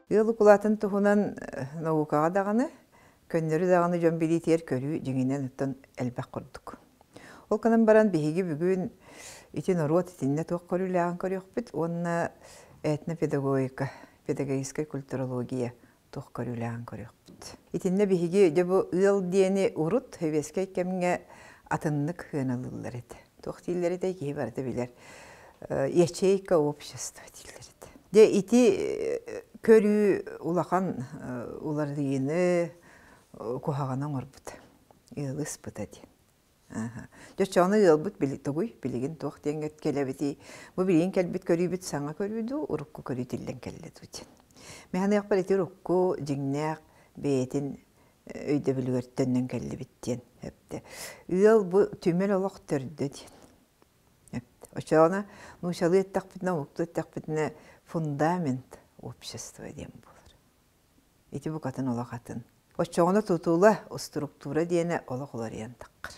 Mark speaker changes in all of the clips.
Speaker 1: Ыал укулаатын туһунан наукаҕа даҕаны, көннөрү даҕаны дьон билиитигэр көрүү дьиҥинэн оттон элбэх курдук. Ол гынан баран биһиги бүгүн ити норуот итиннэ туох көрүүлээҕин көрүөхпүт уонна этнопедагогика, педагогическай культурология туох көрүүлээҕин көрүөхпүт. Итиннэ биһиги дьэ бу ыал диэни урут сэбиэскэй кэмҥэ атыннык сыаналыыллар этэ. Туох дииллэр этэй киһи барыта билэр. Ячейка общества дииллэр этэ. Дьэ ити көрүү улахан уларыйыыны куһаҕаны оҥорбут. Ыалы ыспыта диэн. Дьэ оччоҕуна ыалбыт тугуй билигин туох диэҥҥэ кэлэбитий? Бу билигин кэлбит көрүүбүт саҥа көрүү дуу, урукку көрүү тиллэн кэллэ дуу диэн. Мин саныахпар ити урукку дьиҥнээх бэйэтин өйдөбүлүгэр төннөн кэллибит диэн эптэ. Ыал бу түмэл олох төрдө диэн. Эптэ. Оччоҕуна нуучалыы эттэхпитинэ, омуктуу эттэхпитинэ фундамент общества диэн буолар. Ити букатын олох атын. Оччоҕуна тутула, устуруктуура диэнэ олох уларыйан таххар.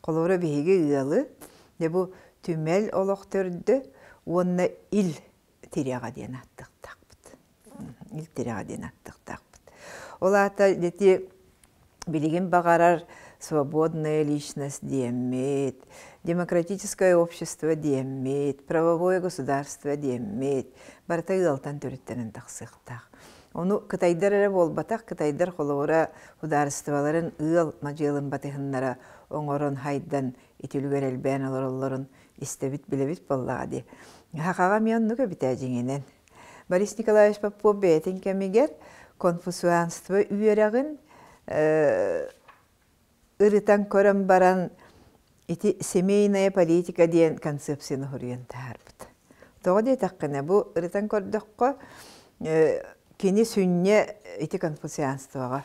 Speaker 1: Холобура биһиги ыалы, дьэ бу түмэл олох төрдө уонна ил тирэҕэ диэн ааттыахтаахпыт. Ил тирэҕэ диэн ааттыахтаахпыт. Ол аата ити билигин баҕарар свободная личность диэммит, демократическое общество диэммит, правовое государство диэммит барыта ыалтан төрүттэнэн тахсыахтаах. Ону кытайдар эрэ буолбатах, кытайдар холобура судаарыстыбаларын ыал мадьыалын батыһыннара оҥорон хайдан итилүгэр элбээн олороллорун истэбит билэбит буоллаҕа дии. Хахаҕа эмиэ оннук эбитэ дьиҥинэн. Борис Николаевич Попов бэйэтин кэмигэр конфуцианство үөрэҕин ырытан көрөн баран ити семейная политика диэн концепцияны хоруйан таһаарбыт. Тоҕо диэтэххинэ, бу ырытан көрдөххө, кини сүнньэ ити конфуцианствоҕа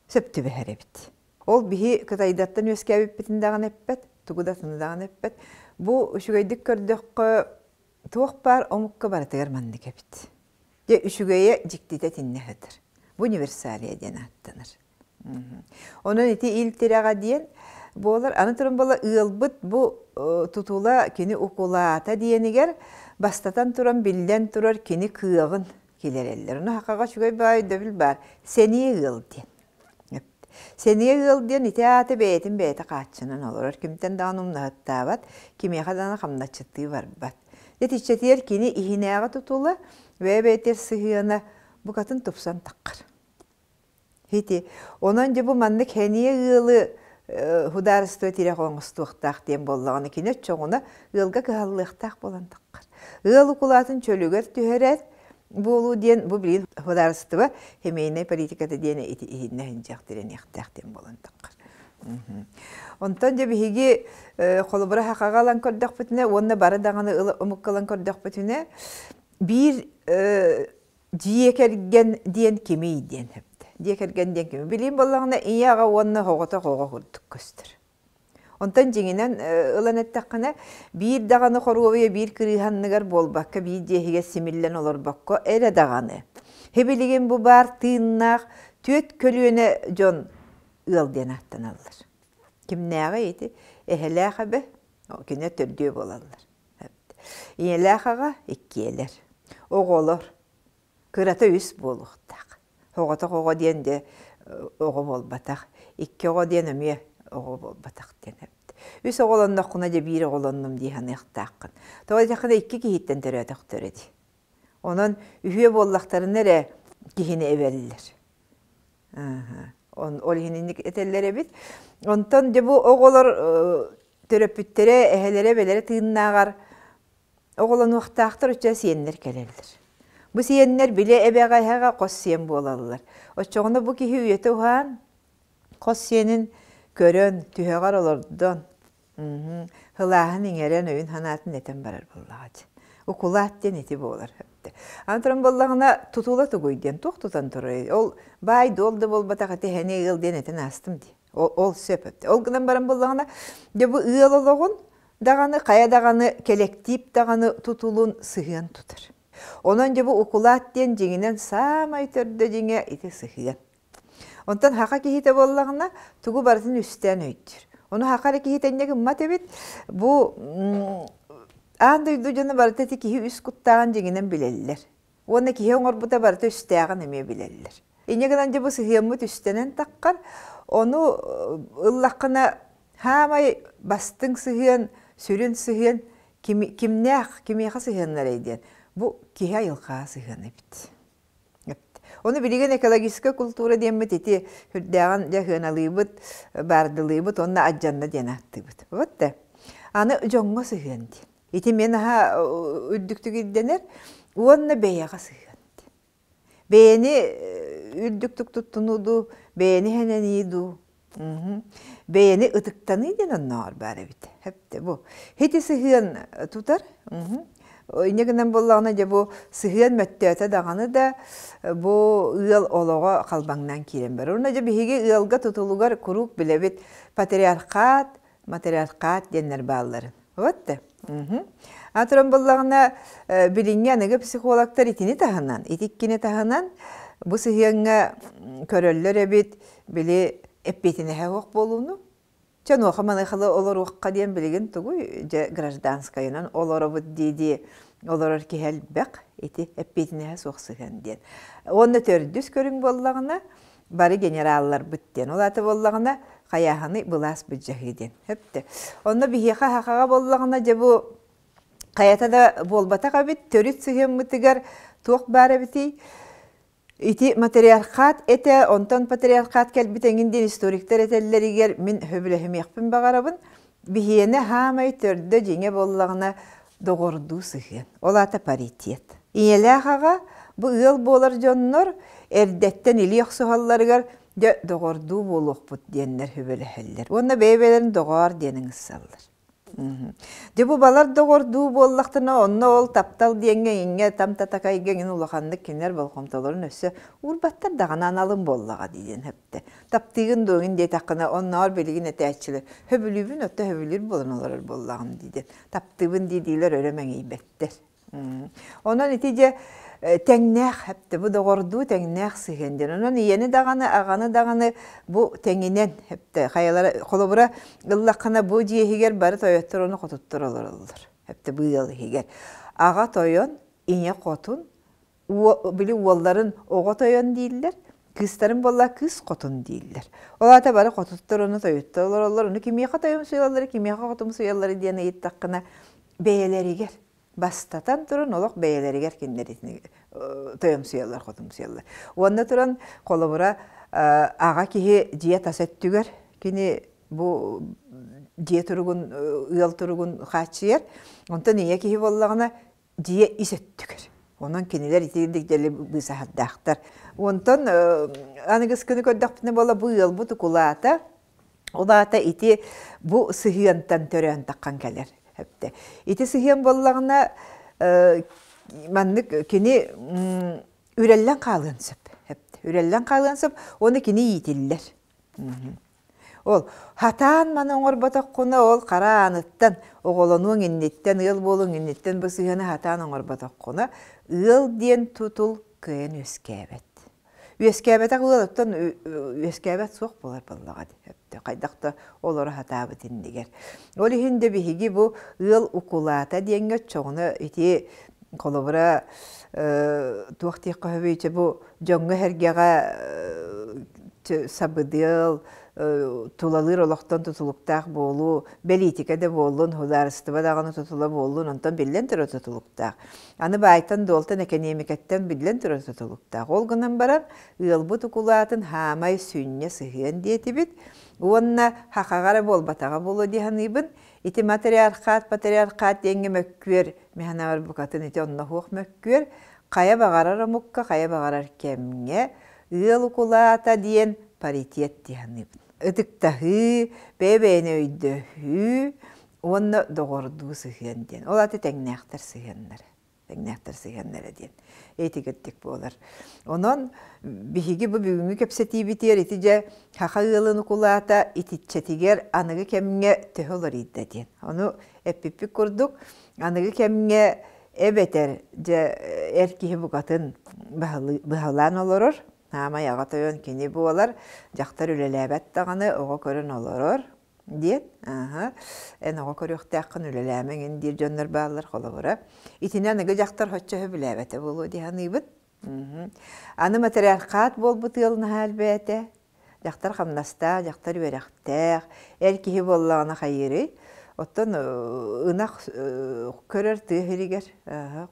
Speaker 1: сөп түбэһэр эбит. Ол биһи кытайдартан үөскээбиппитин даҕаны эппэт, тугу да атыны даҕаны эппэт. Бу үчүгэйдик көрдөххө, туох баар омукка барытыгар маннык эбит. Дьэ, үчүгэйэ дьиктитэ итиннэ сытар. Бу универсалия диэн ааттанар. Онон ити ил тирэҕэ диэн буолар. Аны туран буола ыалбыт бу тутула кини укулаата диэнигэр бастатан туран биллэн турар кини кыаҕын килэрэллэр. Ону хахаҕа үчүгэй баай өйдөбүл баар. Сэниэ ыал диэн. Сэниэ ыал диэн ити аата бэйэтин бэйэтэ хааччынан олорор, кимтэн даҕаны умнаһыттаабат, кимиэхэ даҕаны хамначчыттыы барбат. Итиччэтигэр кини иһинээҕи тутула, бэйэ-бэйэтигэр сыһыана букатын тупсан таххар. Ити, онон дьэ бу маннык сэниэ ыалы судаарыстыба тирэх оҥостуохтаах диэн буоллаҕына, кини оччоҕуна ыалга кыһаллыахтаах буолан таххар. Ыал укулаатын чөлүгэр түһэрэр буолуу диэн бу билигин судаарыстыба семейнай политиката диэн ити иһиннэ иһинчэх тирэниэхтээх диэн буолан таххар. Онтон дьэ биһиги холобура хахаҕа ылан көрдөхпүтүнэ уонна бары даҕаны омукка ылан көрдөхпүтүнэ биир дьиэ кэргэн диэн кимий диэн сөптө. Дьиэ кэргэн диэн кимий? Билигин буоллаҕына ийэ аҕа уонна оҕото оҕо курдук көстөр. Онтон дьиҥинэн ылан эттэххинэ, биир даҕаны хоруобуйа биир кырыыһанныгар буолбакка, биир дьиэ иһигэр симиллэн олорбокко эрэ даҕаны. Һибилигин бу баар тыыннаах түөрт көлүөнэ дьон ыал диэн ааттаналлар. Кимнээҕий ити? Эһэлээх эбэ, кинилэр төрдүө буолаллар. Ийэлээх аҕа иккиэлэр. Оҕолор кырата үс буолуохтаах. Оҕотох оҕо диэн дьэ оҕо буолбатах. Икки оҕо диэн эмиэ оҕо буолбатах диэн эбит. Үс оҕолонноххуна дьэ биир оҕолоннум дии саныахтааххын. Тоҕо диэтэххинэ икки киһиттэн төрөөтөхтөрө дии. Онон үһүө буоллахтарына эрэ киһини эбэллэр. Ол иһин инник этэллэр эбит. Онтон дьэ бу оҕолор төрөппүттэрэ, эһэлэрэ, эбэлэрэ тыыннааҕар оҕолонуохтаахтар оччо сиэннэр кэлэллэр. Бу сиэннэр били эбэҕэ эһэҕэ хос сиэн буолаллар. Оччоҕуна бу киһи үйэтэ уһаан, хос сиэнин көрөн, түһэҕэр олордон, Һылааһын иҥэрэн өйүн-санаатын этэн барар буоллаҕа дии. Укулаат диэн ити буолар. Аны туран буоллаҕына тутула тугуй диэн туох тутан турарый? Ол баай-дуол да буолбатах ити эһэни ыал диэн этэн аастым дии. Ол, ол сөп. Ол гынан баран буоллаҕына, дьэ бу ыал олоҕун даҕаны, хайа даҕаны кэлэктиип даҕаны тутулун сыһыан тутар. Онон дьэ бу укулаат диэн дьиҥинэн саамай төрдө дьиҥэ ити сыһыан. Онтон хаха киһитэ буоллаҕына, тугу барытын үстээн өйдүүр. Ону хаха эрэ киһитэ инньэ гыммат эбит. Бу аан дойду дьоно барыта ити киһи үс куттааҕын дьиҥинэн билэллэр. Уонна киһи оҥорбута барыта үстээҕин эмиэ билэллэр. Инньэ гынан дьэ бу сыһыаммыт үстэнэн таххар, ону ыллаххына хаамай бастыҥ сыһыан, сүрүн сыһыан кимнээх, кимиэхэ сыһыаннарай диэн бу киһи айылҕаҕа сыһыан эбит. Ону билигин экологическай култуура диэммит ити үрдээҕин дьэ сыаналыыбыт, баардылыыбыт уонна адьанна диэн ааттыыбыт. Вот да. Аны дьоҥҥо сыһыан диэн. Ити мен аһа үрдүктүк ирдэнэр уонна бэйэҕэ сыһыан диэн. Бэйэни үрдүктүк туттунуу дуу, бэйэни хэнэнии дуу, Бэйэни ытыктаныы диэн оннооҕор баар эбит. Хэптэ бу. Хити сыһыан тутар. Инньэ гынан буоллаҕына дьэ бу сыһыан мөттөөтө даҕаны да бу ыал олоҕо халбаҥнаан киирэн барар. Уонна дьэ биһиги ыалга тутулугар куруук билэбит патриархат, матриархат диэннэр баалларын. Вот да. А туран буоллаҕына билиҥҥи аныгы психологтар итини таһынан, итиккини таһынан бу сыһыаҥҥа көрөллөр эбит, били эппиэтинэһэ суох буолууну. Чэ, онуоха маныхалы олоруохха диэн билигин тугуй, дьэ гражданскайынан олоробут дии-дии олорор киһи элбэх, ити эппиэтинэһэ суох сыһыан диэн. Уонна төрдүс көрүҥ буоллаҕына, бары генералларбыт диэн. Ол аата буоллаҕына, хайааһыны былаас былдьаһыы диэн. Хөптө. Онно биһиэхэ хахаҕа буоллаҕына, дьэ бу хайата да буолбатах эбит, төрүт сыһыаммытыгар туох баар эбитий? Ити матриархат этэ, онтон патриархат кэлбит эҥин диэн историктар этэллэригэр мин сөбүлэһимиэхпин баҕарабын. Биһиэнэ хаамай төрдө дьиҥэ буоллаҕына доҕордуу сыһыан. Ол аата паритет. Ийэлээх аҕа бу ыал буолар дьоннор эрдэттэн илии охсуһалларыгар дьэ доҕордуу буолуохпут диэннэр сөбүлэһэллэр. Уонна бэйэ-бэйэлэрин доҕоор диэн ыҥырсаллар. Дьэ бу балар доҕордуу буоллахтарына, онно ол таптал диэҥҥэ иҥҥэ там татакайга иҥин улаханнык кинилэр болҕомтолорун өссө уурбаттар даҕаны аналым буоллаҕа диэн сөптө. Таптыыгын дуоҥин диэтэххинэ, оннооҕор билигин этээччилэр сөбүлүүбүн, отто сөбүлүүр буолан олорор буоллаҕым диидин. Таптыыбын дии-диилэр өрө мэҥийбэттэр. Онон ити дьэ тэҥнээх хэптэ бу доҕордуу тэҥнээх сыһыан диэн. Онон ийэни даҕаны, аҕаны даҕаны бу тэҥинэн хэптэ хайалара холобура ыллаххына бу дьиэ иһигэр бары тойоттор ону хотуттар олороллор. Хэптэ бу ыал иһигэр. Аҕа тойон, ийэ хотун, били уолларын оҕо тойон дииллэр, кыыстарын буолла кыыс хотун дииллэр. Ол аата бары хотуттар ону тойуттар олороллор. Ону кимиэхэ тойомсуйаллары, кимиэхэ хотумсуйаллары диэн ыйыттаххына бэйэлэригэр бастатан туран олох бэйэлэригэр кинилэр тойомсуйаллар, хотумсуйаллар. Уонна туран холобура аҕа киһи дьиэ тас өттүгэр кини бу дьиэ туругун, ыал туругун хааччыйар. Онтон ийэ киһи буоллаҕына дьиэ ис өттүгэр. Онон кинилэр итирдик дьэли быысаһардаахтар. Онтон аныгыскыны көрдөхпүнэ буола бу ыалбыт укулаата Ол аата ити бу сыһыантан төрөөн таххан кэлэр. Эптэ. Ити сыһыан буоллаҕына маннык кини үрэллэн хаалыан сөп. Эптэ. Үрэллэн хаалыан сөп, уонна кини иитиллэр. Ол хатаан маны оҥорботоххуна ол хара ааныттан оҕолонуоҥ инниттэн ыал буолуоҥ инниттэн бу сыһыаны хатаан оҥорботоххуна ыал диэн тутул кыайан үөскээбэт. Үөскээбэтэх ыал оттон үөскээбэт суох буолар буоллаҕа дии. Хайдах да олоро сатаабыт иннигэр. Ол иһин да биһиги бу ыал укулаата диэҥҥэ оччоҕуна ити холобура туох диэххэ сөбүй бу дьоҥҥо-сэргэҕэ сабыдыал тулалыыр олохтон тутулуктаах буолуу, бэлиитикэ да буоллун, судаарыстыба даҕаны тутула буоллун, онтон биллэн турар тутулуктаах. Аны баайтан-дуолтан, экэниэмикэттэн биллэн турар тутулуктаах. Ол гынан баран, ыалбыт укулаатын хаамай сүнньэ сыһыан диэтибит уонна хахаҕа эрэ буолбатаҕа буолуо дии саныыбын. Ити матриархат, патриархат диэҥҥэ мөккүөр, мин санаабар букатын ити онно суох мөккүөр, хайа баҕарар омукка, хайа баҕарар кэмҥэ ыал укулаата диэн паритет дии саныыбын. Ытыктаһыы, бэйэ-бэйэни өйдөһүү уонна доҕордуу сыһыан диэн. Ол аата тэҥнээхтэр сыһыаннара. Тэҥнээхтэр сыһыаннара диэн. Этигирдик буолар. Онон биһиги бу бүгүҥҥү кэпсэтиибитигэр ити дьэ саха ыалын укулаата итиччэтигэр аныгы кэмҥэ төһө уларыйда диэн. Ону эппиппит курдук аныгы кэмҥэ эбэтэр дьэ эр киһи букатын быһалаан олорор, хаамай аҕа тойон кини буолар, дьахтар үлэлээбэт даҕаны оҕо көрөн олорор. Диэн, ааһа, эн оҕо көрүөхтээххин үлэлээмэҥин диир дьоннор бааллар холобура. Итини аныгы дьахтар соччо сөбүлээбэтэ буолуо дии саныыбын. Аны матриархат буолбут ыал наһаа элбээтэ. Дьахтар хамнастаах, дьахтар үөрэхтээх, эр киһи буоллаҕына хайыырый? Оттон ынах көрөр тыа сиригэр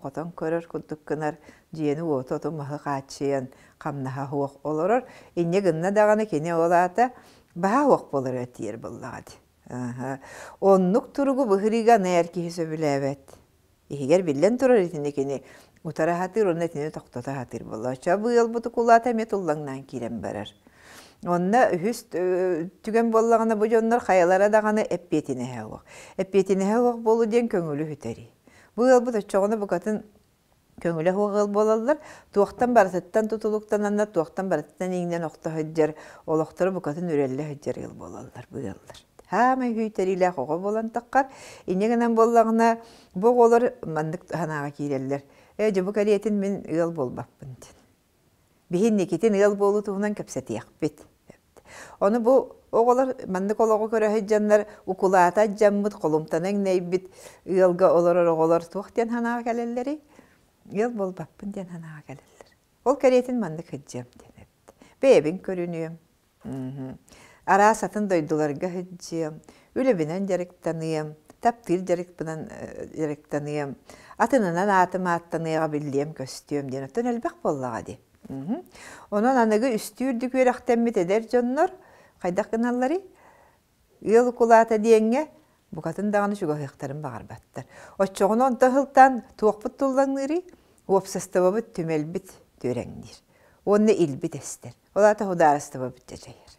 Speaker 1: хотон көрөр курдук гынар, дьиэни-уоту, оту-маһы хааччыйан хамнаһа суох олорор. Инньэ гынна даҕаны кини ол аата баһа суох буолар тиийэр буоллаҕа дии. Оннук туругу быһырыыга аны эр киһи сөбүлээбэт. Иһигэр биллэн турар итини кини утара сатыыр уонна итини тохтото сатыыр буолла. Оччо бу ыалбыт укулаата эмиэ туллаҥнаан киирэн барар. Онно үһүс түгэн буоллаҕына бу дьоннор хайалара даҕаны эппиэтинэһэ суох. Эппиэтинэһэ суох буолуу диэн көҥүлү сүтэрии. Бу ыалбыт оччоҕуна букатын көҥүлэ суох ыал буолаллар, туохтан барытыттан тутулуктананнар, туохтан барытыттан иҥнэн охто сылдьар, олохторо букатын үрэллэ сылдьар ыал буолаллар бу ыаллар. Хаамай үүйтэриилээх оҕо буолан таххар, инньэ гынан буоллаҕына, бу оҕолор маннык санааҕа киирэллэр. Ээ, дьэ бу кэриэтин мин ыал буолбаппын диэн. Биһинникитин ыал буолуу туһунан кэпсэтиэхпит. Ону бу оҕолор маннык олоҕу көрө сылдьаннар укулаата алдьаммыт, холумтана иҥнэйбит ыалга олорор оҕолор туох диэн санааҕа кэлэллэрий? Ыал буолбаппын диэн санааҕа кэлэллэр. Ол кэриэтин маннык сылдьыам диэн эбит. Бэйэбин көрүнүөм. Араас атын дойдуларга сылдьыам, үлэбинэн дьарыктаныам, таптыыр дьарыкпынан дьарыктаныам, атынынан аатым ааттаныаҕа биллиэм-көстүөм диэн оттон элбэх буоллаҕа дии. Онон аныгы үстүү үрдүк үөрэхтэммит эдэр дьоннор хайдах гыналларый? Ыал укулаата диэҥҥэ букатын даҕаны чугаһыахтарын баҕарбаттар. Оччоҕуна онто ыһылтаан туохпут туллаҥныырый? Уопсастыбабыт түмэлбит түөрэҥниир. Уонна илбит эстэр. Ол аата судаарыстыбабыт дьадьайар.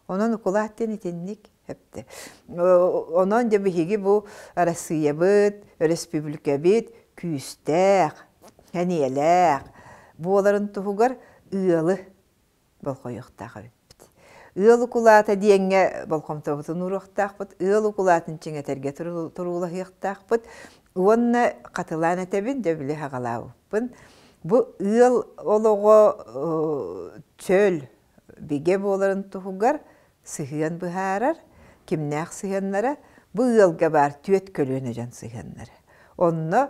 Speaker 1: Онон укулаат диэн итинник эптэ. Онон дьэ биһиги бу Арассыыйабыт, өрөспүүбүлүкэбит күүстээх, сэниэлээх буоларын туһугар ыалы болҕойуохтаах эбиппит. Ыал укулаата диэҥҥэ болҕомтобутун ууруохтаахпыт, ыал укулаатын чиҥэтэргэ туруулаһыахтаахпыт уонна хатылаан этэбин, дьэ били хаҕалаабыппын. Бу ыал олоҕо чөл, бигэ буоларын туһугар сыһыан быһаарар, кимнээх сыһыаннара, бу ыалга баар түөрт көлүөнэ дьон сыһыаннара. Онно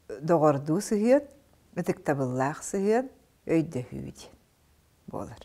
Speaker 1: доҕордуу сыһыан, ытыктабыллаах сыһыан, өйдөһүү диэн буолар.